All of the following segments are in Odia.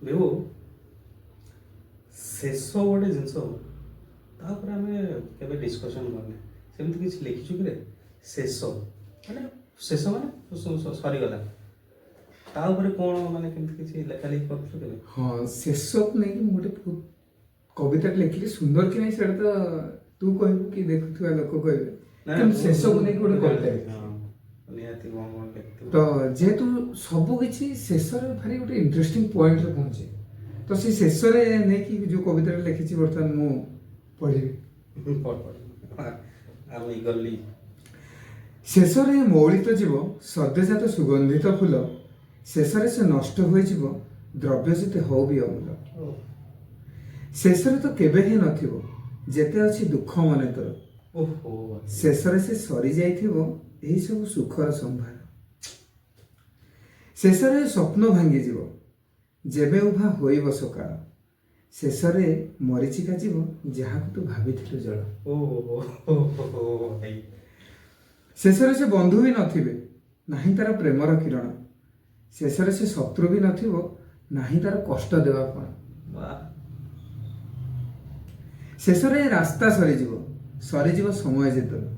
ବିଭୁ, ଶେଷ ଗୋଟେ ଜିନିଷ, ତାପରେ ଆମେ କେବେ ଡିସ୍କସନ୍ କରିନେ। ସେମିତି କିଛି ଲେଖିଛୁ କିରେ? ଶେଷ ମାନେ, ଶେଷ ମାନେ ସରିଗଲା, ତା ଉପରେ କ'ଣ ମାନେ କେମିତି କିଛି ଲେଖା ଲେଖି କରୁଛୁ କେବେ? ହଁ, ଶେଷକୁ ନେଇକି ମୁଁ ଗୋଟେ ବହୁତ କବିତାଟେ ଲେଖିଲି। ସୁନ୍ଦର କି ନାହିଁ ସେଇଟା ତ ତୁ କହିବୁ କି ଦେଖୁଥିବା ଲୋକ କହିବେ। ନା, କିନ୍ତୁ ଶେଷକୁ ନେଇକି ଗୋଟେ ମୁଁ କବିତା ଜାଣିଛି, ଲେଖିଲି। ହଁ, ନିହାତି କ'ଣ କ'ଣ ଲେଖିଥିବୁ। ତ ଯେହେତୁ ସବୁ କିଛି ଶେଷରେ ଭାରି ଗୋଟେ ଇଣ୍ଟରେଷ୍ଟିଂ ପଏଣ୍ଟରେ ପହଞ୍ଚେ, ତ ସେଇ ଶେଷରେ ନେଇକି ଯୋଉ କବିତାଟା ଲେଖିଛି ବର୍ତ୍ତମାନ ମୁଁ ପଢ଼ିବି। ପଢ଼ ପଢ଼, ଆମେ ଇଗରଲି। ଶେଷରେ ମଉଳିତ ଯିବ ସଦ୍ୟଜାତ ସୁଗନ୍ଧିତ ଫୁଲ, ଶେଷରେ ସେ ନଷ୍ଟ ହୋଇଯିବ ଦ୍ରବ୍ୟ ଯେତେ ହଉ ବି ଅମୂଲ। ଶେଷରେ ତ କେବେ ହିଁ ନଥିବ ଯେତେ ଅଛି ଦୁଃଖ ମନେ ତୋର, ଶେଷରେ ସେ ସରିଯାଇଥିବ ଏହି ସବୁ ସୁଖର ସମ୍ଭାର। ଶେଷରେ ସ୍ୱପ୍ନ ଭାଙ୍ଗିଯିବ ଯେବେ ଉଭା ହୋଇବ ସକାଳ, ଶେଷରେ ମରିଚିକା ଯିବ ଯାହାକୁ ତୁ ଭାବିଥିଲୁ ଜଳ। ଓହୋ ଭାଇ। ଶେଷରେ ସେ ବନ୍ଧୁ ବି ନଥିବେ, ନାହିଁ ତାର ପ୍ରେମର କିରଣ, ଶେଷରେ ସେ ଶତ୍ରୁ ବି ନଥିବ, ନାହିଁ ତାର କଷ୍ଟ ଦେବା ପଣ। ଶେଷରେ ରାସ୍ତା ସରିଯିବ, ସରିଯିବ ସମୟ ଯେତେବେଳେ,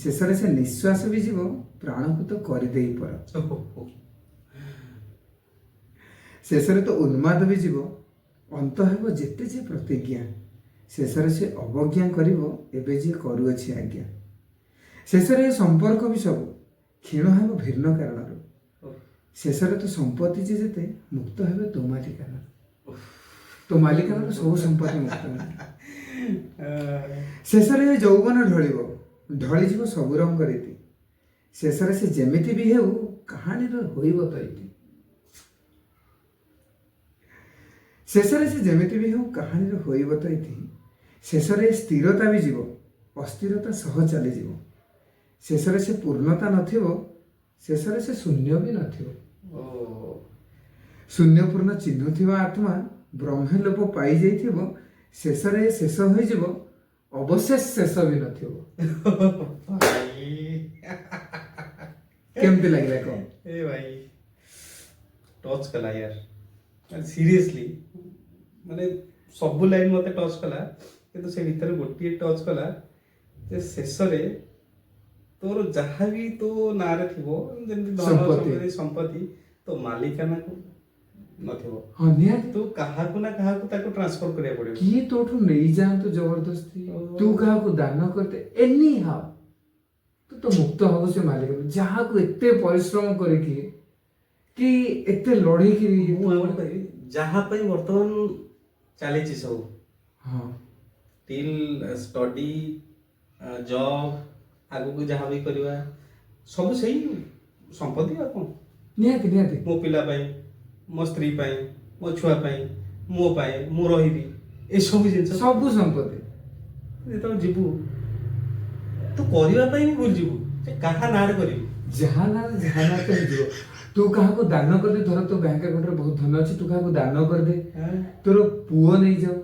ଶେଷରେ ସେ ନିଶ୍ୱାସ ବି ଯିବ ପ୍ରାଣକୁ ତ କରିଦେଇ ପର। ଶେଷରେ ତ ଉନ୍ମାଦ ବି ଯିବ, ଅନ୍ତ ହେବ ଯେତେ ଯେ ପ୍ରତିଜ୍ଞା, ଶେଷରେ ସେ ଅବଜ୍ଞା କରିବ ଏବେ ଯିଏ କରୁଅଛି ଆଜ୍ଞା। ଶେଷରେ ଏ ସମ୍ପର୍କ ବି ସବୁ କ୍ଷୀଣ ହେବ ଭିନ୍ନ କାରଣରୁ, ଶେଷରେ ତ ସମ୍ପତ୍ତି ଯେ ଯେତେ ମୁକ୍ତ ହେବେ ତୋ ମାଲିକାନାରୁ, ତୋ ମାଲିକାନାରୁ ସବୁ ସମ୍ପତ୍ତି ମୁକ୍ତ ହେବେ। ଶେଷରେ ଏ ଯୌବନ ଢଳିବ, ଢଳିଯିବ ସବୁ ରଙ୍ଗ ରୀତି, ଶେଷରେ ସେ ଯେମିତି ବି ହେଉ କାହାଣୀର ହୋଇବ ତ ଇତି। ଶେଷରେ ସେ ଯେମିତି ବି ହେଉ କାହାଣୀର ହୋଇବ ତ ଇତି। ଶେଷରେ ସ୍ଥିରତା ବି ଯିବ, ଅସ୍ଥିରତା ସହ ଚାଲିଯିବ, ଶେଷରେ ସେ ପୂର୍ଣ୍ଣତା ନଥିବ, ଶେଷରେ ସେ ଶୂନ୍ୟ ବି ନଥିବ। ଶୂନ୍ୟ ପୂର୍ଣ୍ଣ ଚିହ୍ନୁଥିବା ଆତ୍ମା ବ୍ରହ୍ମ ଲୋପ ପାଇଯାଇଥିବ, ଶେଷରେ ଶେଷ ହୋଇଯିବ, ଅବଶେଷ ଶେଷ ବି ନଥିବ। ଭାଇ। କେମିତି ଲାଗିଲା କହ? ଏ ଭାଇ, ଟଚ୍ କଲା ୟାର, ସିରିୟସଲି। ମାନେ ସବୁ ଲାଇନ୍ ମୋତେ ଟଚ୍ କଲା, କିନ୍ତୁ ସେ ଭିତରେ ଗୋଟିଏ ଟଚ୍ କଲା ଯେ ଶେଷରେ ତୋର ଯାହା ବି ତୋ ନାଁରେ ଥିବ, ଯେମିତି ଧନ ସମ୍ପତ୍ତି। ସମ୍ପତ୍ତି, ତୋ ମାଲିକାନାକୁ ନଥିବ। ହଁ, ନିହାତି। ତୁ କାହାକୁ ନା କାହାକୁ ତାକୁ ଟ୍ରାନ୍ସଫର କରିବାକୁ ପଡିବ। କିଏ ତୋଠୁ ନେଇଯାଆନ୍ତୁ ଜବରଦସ୍ତି, ତୁ କାହାକୁ ଦାନ କରିଦେ, ଏନି ହାଉ ତୁ ତ ମୁକ୍ତ ହବୁ ସେ ମାଲିକ, ଯାହାକୁ ଏତେ ପରିଶ୍ରମ କରିକି କି ଏତେ ଲଢିକିରି। ମୁଁ ଆଉ ଗୋଟେ କହିବି, ଯାହା ପାଇଁ ବର୍ତ୍ତମାନ ଚାଲିଛି ସବୁ, ଟିଲ୍ ଷ୍ଟଡି, ଜବ୍, ଆଗକୁ ଯାହା ବି କରିବା, ସବୁ ସେଇ ସମ୍ପତ୍ତି ଆଉ କ'ଣ? ନିହାତି ନିହାତି। ମୋ ପିଲା ପାଇଁ, ମୋ ସ୍ତ୍ରୀ ପାଇଁ, ମୋ ଛୁଆ ପାଇଁ, ମୋ ପାଇଁ, ମୁଁ ରହିବି, ଏସବୁ ଜିନିଷ ସବୁ ସମ୍ପତ୍ତି। ଯେତେବେଳେ ଯିବୁ, ତୁ କରିବା ପାଇଁ ବି ଭୁଲିଯିବୁ ଯେ କାହା ନାଁରେ କରିବି। ଯାହା ନା ଯାହା ନା ତ ହେଇଯିବ। ତୁ କାହାକୁ ଦାନ କରିଦେ, ଧର ତୋ ବ୍ୟାଙ୍କ ଆକାଉଣ୍ଟରେ ବହୁତ ଧନ ଅଛି, ତୁ କାହାକୁ ଦାନ କରିଦେ, ତୋର ପୁଅ ନେଇଯାଉ,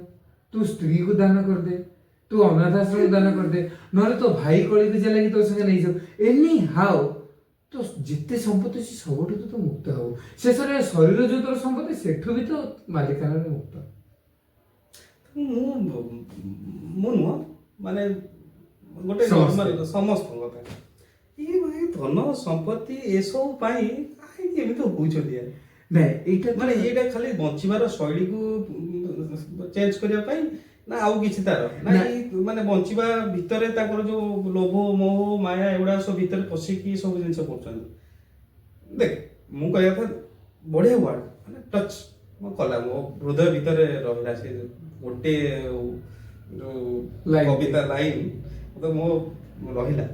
ତୁ ସ୍ତ୍ରୀକୁ ଦାନ କରିଦେ, ତୁ ଅନାଥ ଆଶ୍ରମକୁ ଦାନ କରିଦେ, ନହେଲେ ତୋ ଭାଇ କଳିକୁ ଲାଗି ତୋ ସାଙ୍ଗେ ନେଇଯାଉ, ଏନି ହାଉ ତ ଯେତେ ସମ୍ପତ୍ତି ଅଛି ସବୁଠୁ ତ ତୁ ମୁକ୍ତ ହବୁ। ଶେଷରେ ଶରୀର ଯୋଉ ତୋର ସମ୍ପତ୍ତି, ସେଠୁ ବି ତ ମାଲିକାନାରେ ମୁକ୍ତ। ମୁଁ ନୁହଁ, ମାନେ ଗୋଟେ ସମସ୍ତେ। ନର୍ମାଲ ସମସ୍ତଙ୍କ କଥା। ଇଏ ଭାଇ, ଧନ ସମ୍ପତ୍ତି ଏସବୁ ପାଇଁ କାହିଁକି ଏମିତି ହଉଛନ୍ତି ୟାର? ନାଇଁ, ଏଇଟା ମାନେ ଏଇଟା ଖାଲି ବଞ୍ଚିବାର ଶୈଳୀକୁ ଚେଞ୍ଜ କରିବା ପାଇଁ ନା ଆଉ କିଛି ତାର ନା? ନା। ଏଇ ମାନେ ବଞ୍ଚିବା ଭିତରେ ତାଙ୍କର ଯୋଉ ଲୋଭ, ମୋହ, ମାୟା, ଏଗୁଡା ସବୁ ଭିତରେ ପଶିକି ସବୁ ଜିନିଷ କରୁଛନ୍ତି। ଦେଖ, ମୁଁ କହିବା କଥା, ବଢିଆ ୱାର୍ଡ, ମାନେ ଟଚ୍ ମୋ କଲା, ମୋ ହୃଦୟ ଭିତରେ ରହିଲା ସେ ଗୋଟେ ଯୋଉ ଲାଇନ୍। କବିତା ଲାଇନ୍ ତ ମୋ ରହିଲା।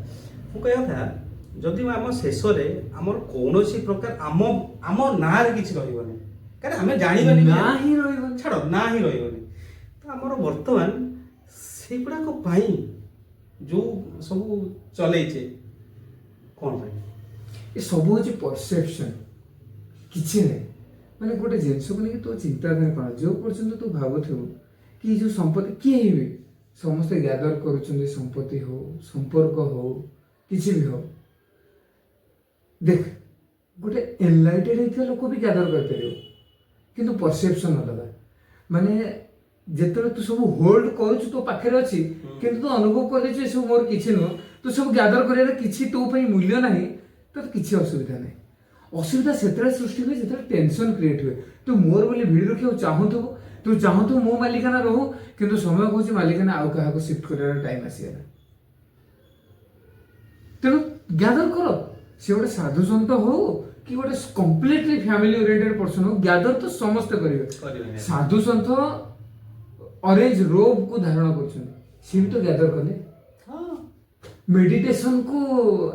ମୁଁ କହିବା କଥା, ଯଦି ଆମ ଶେଷରେ ଆମର କୌଣସି ପ୍ରକାର ଆମ ନାଁରେ କିଛି ରହିବନି, କାରଣ ଆମେ ଜାଣିବାନି ବି ନା ହିଁ ରହିବନି। ଛାଡ଼, ନା ହିଁ ରହିବନି, ତ ଆମର ବର୍ତ୍ତମାନ ସେଇଗୁଡ଼ାକ ପାଇଁ ଯୋଉ ସବୁ ଚଲେଇଛେ, କ'ଣ ପାଇଁ? ଏ ସବୁ ହଉଛି ପରସେପସନ, କିଛି ନାହିଁ। ମାନେ ଗୋଟେ ଜିନିଷକୁ ନେଇକି ତୋ ଚିନ୍ତାଧାରା କ'ଣ, ଯୋଉ ପର୍ଯ୍ୟନ୍ତ ତୁ ଭାବୁଥିବୁ କି ଯୋଉ ସମ୍ପତ୍ତି କିଏ ବି ସମସ୍ତେ ଗ୍ୟାଦର କରୁଛନ୍ତି, ସମ୍ପତ୍ତି ହଉ, ସମ୍ପର୍କ ହଉ, କିଛି ବି ହଉ, ଦେଖ, ଗୋଟେ ଏନଲାଇଟେଡ୍ ହେଇଥିବା ଲୋକ ବି ଗ୍ୟାଦର କରିପାରିବ, କିନ୍ତୁ ପରସେପସନ୍ ଅଲଗା। ମାନେ ଯେତେବେଳେ ତୁ ସବୁ ହୋଲ୍ଡ କରୁଛୁ, ତୋ ପାଖରେ ଅଛି, କିନ୍ତୁ ତୁ ଅନୁଭବ କରିଦେଇଛୁ ଏସବୁ ମୋର କିଛି ନୁହଁ, ତୁ ସବୁ ଗ୍ୟାଦର କରିବାର କିଛି ତୋ ପାଇଁ ମୂଲ୍ୟ ନାହିଁ, ତ କିଛି ଅସୁବିଧା ନାହିଁ। ଅସୁବିଧା ସେତେବେଳେ ସୃଷ୍ଟି ହୁଏ ଯେତେବେଳେ ଟେନସନ୍ କ୍ରିଏଟ୍ ହୁଏ। ତୁ ମୋର ବୋଲି ଭିଡ଼ି ରଖିବାକୁ ଚାହୁଁଥିବୁ, ତୁ ଚାହୁଁଥିବୁ ମୋ ମାଲିକାନା ରହୁ, କିନ୍ତୁ ସମୟ କହୁଛି ମାଲିକାନା ଆଉ କାହାକୁ ସିଫ୍ଟ କରିବାର ଟାଇମ୍ ଆସିଗଲା। ତେଣୁ ଗ୍ୟାଦର କର, ସେ ଗୋଟେ ସାଧୁ ସନ୍ଥ ହଉ କି ଗୋଟେ କମ୍ପ୍ଲିଟଲି ଫ୍ୟାମିଲି ଓରିଏଣ୍ଟେଡ୍ ପର୍ସନ ହଉ, ଗ୍ୟାଦର ତ ସମସ୍ତେ କରିବେ। କରିବେ। ସାଧୁ ସନ୍ଥ ଅରେଞ୍ଜ ରୋବ୍ କୁ ଧାରଣ କରୁଛନ୍ତି, ସିଏ ବି ତ ଗ୍ୟାଦର କଲେ। ମେଡିଟେସନ କୁ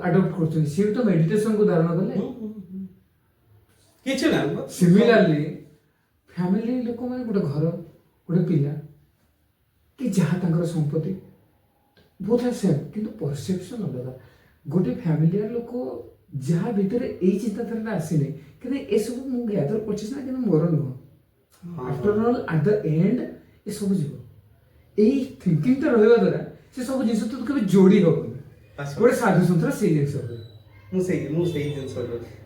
ଆଡପ୍ଟ କରୁଛନ୍ତି, ସିଏ ବି ତ ମେଡିଟେସନ କୁ ଧାରଣ କଲେ। ହୁଁ, ହୁଁ, ହୁଁ। କିଛି ନା। ସିମିଲାରଲି ଫ୍ୟାମିଲି ଲୋକମାନେ ଗୋଟେ ଘର, ଗୋଟେ ପିଲା କି ଯାହା ତାଙ୍କର ସମ୍ପତ୍ତି, ବୋଥ୍ ଆର୍ ସେମ୍, କିନ୍ତୁ ପରସେପସନ୍ ଅଲଗା। ଗୋଟେ ଫ୍ୟାମିଲିଆର ଲୋକ ଯାହା ଭିତରେ ଏଇ ଚିନ୍ତାଧାରାଟା ଆସିନି, କିନ୍ତୁ ଏସବୁ ମୁଁ ଗ୍ୟାଦର କରୁଛି ସିନା, କିନ୍ତୁ ମୋର ନୁହଁ, after all at the end ଏସବୁ ଯିବ, ଏଇ ଥିଙ୍କିଂଟା ରହିବା ଦ୍ୱାରା ସେ ସବୁ ଜିନିଷ ତ କେବେ ଯୋଡ଼ି ହବନି। ବାସ୍। ଗୋଟେ ସାଧୁ ସନ୍ଥର ସେଇ ଜିନିଷ ହୁଏ। ମୁଁ ସେଇ ଜିନିଷ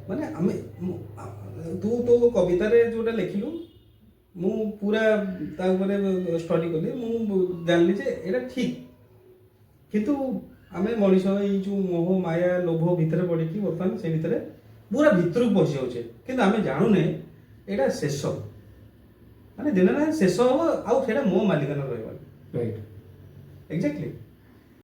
ମାନେ ଆମେ ତୁ ତୋ କବିତାରେ ଯୋଉଟା ଲେଖିଲୁ, ମୁଁ ପୁରା ତା ଉପରେ ଷ୍ଟଡି କଲି। ମୁଁ ଜାଣିଲି ଯେ ଏଇଟା ଠିକ, କିନ୍ତୁ ଆମେ ମଣିଷ ଏଇ ଯୋଉ ମୋହ, ମାୟା, ଲୋଭ ଭିତରେ ପଡ଼ିକି ବର୍ତ୍ତମାନ ସେ ଭିତରେ ପୁରା ଭିତରକୁ ପଶି ଯାଉଛେ, କିନ୍ତୁ ଆମେ ଜାଣୁନେ ଏଇଟା ଶେଷ। ମାନେ ଦିନେ ନା ଶେଷ ହବ ଆଉ ସେଇଟା ମୋ ମାଲିକାନା ରହିବନି। ଏକ୍ଜାକ୍ଟଲି।